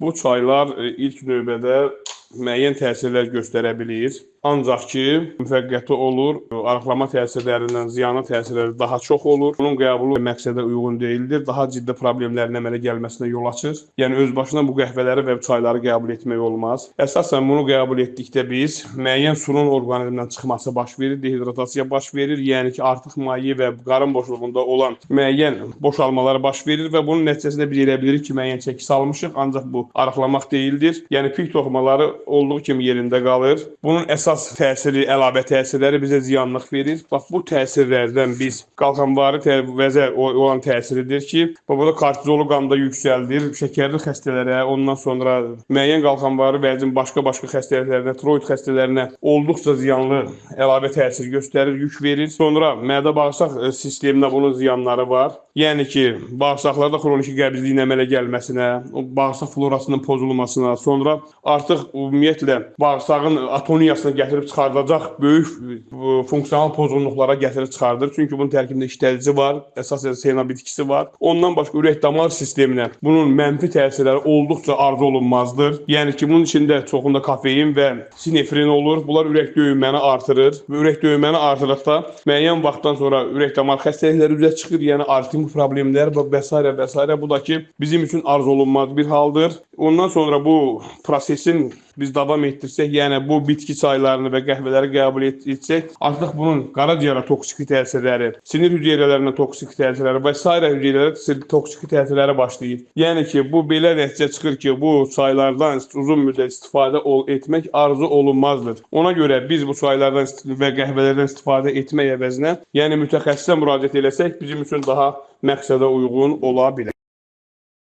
Bu çaylar ilk növbədə müəyyən təsirlər göstərə bilir. Ancaq ki, müvəqqəti olur, arıqlama təsirlərindən ziyanlı təsirləri daha çox olur. Bunun qəbulu məqsədə uyğun deyildir, daha ciddi problemlərin əmələ gəlməsinə yol açır. Yəni, öz başına bu qəhvələri və çayları qəbul etmək olmaz. Əsasən, bunu qəbul etdikdə biz müəyyən suyun orqanizmdən çıxması baş verir, dehidratasiya baş verir. Yəni ki, artıq maye və qarın boşluğunda olan müəyyən boşalmalar baş verir və bunun nəticəsində biz elə bilirik ki, müəyyən çəki salmışıq, ancaq bu arıqlamaq deyildir. Yəni, pik toxumaları olduğu kimi yerində qalır. Bunun əsas təsiri, əlavə təsirləri bizə ziyanlıq verir. Bax, bu təsirlərdən biz qalxanvari vəzə olan təsiridir ki, burada kortizolu qanda yüksəldir, şəkərli xəstələrə, ondan sonra müəyyən qalxanvari vəzin başqa-başqa xəstəliklərinə, tiroid xəstələrinə olduqca ziyanlı əlavə təsir göstərir, yük verir. Sonra mədə-bağırsaq sisteminə bunun ziyanları var. Yəni ki, bağırsaqlarda xroniki qəbizliyin əmələ gəlməsinə, bağırsaq florasının pozulmasına, sonra artıq ümumiyyətlə bağırsağın atoniyasına gətirib çıxardacaq böyük funksional pozğunluqlara gətirib çıxardır. Çünki bunun tərkibində işlədici var, əsasən sena bitkisi var. Ondan başqa ürək-damar sisteminə bunun mənfi təsirləri olduqca arzu olunmazdır. Yəni ki, bunun içində çoxunda kofein və sinefrin olur. Bunlar ürək döyünməni artırır və ürək döyünməni artırdıqda müəyyən vaxtdan sonra ürək-damar xəstəlikləri üzə çıxır, yəni arritmik problemlər və s. və s. Bu da ki, bizim üçün arzu olunmaz bir haldır. Ondan sonra bu prosesin biz davam etdirsək, yəni bu bitki çaylarını və qəhvələri qəbul etsək, artıq bunun qaraciyərə toksiki təsirləri, sinir hüceyrələrinə toksiki təsirləri və s. hüceyrələrə toksiki təsirləri başlayır. Yəni ki, bu belə nəticə çıxır ki, bu çaylardan uzun müddət istifadə etmək arzu olunmazdır. Ona görə biz bu çaylardan və qəhvələrdən istifadə etmək əvəzinə, yəni mütəxəssisə müraciət eləsək, bizim üçün daha məqsədə uyğun ola bilər.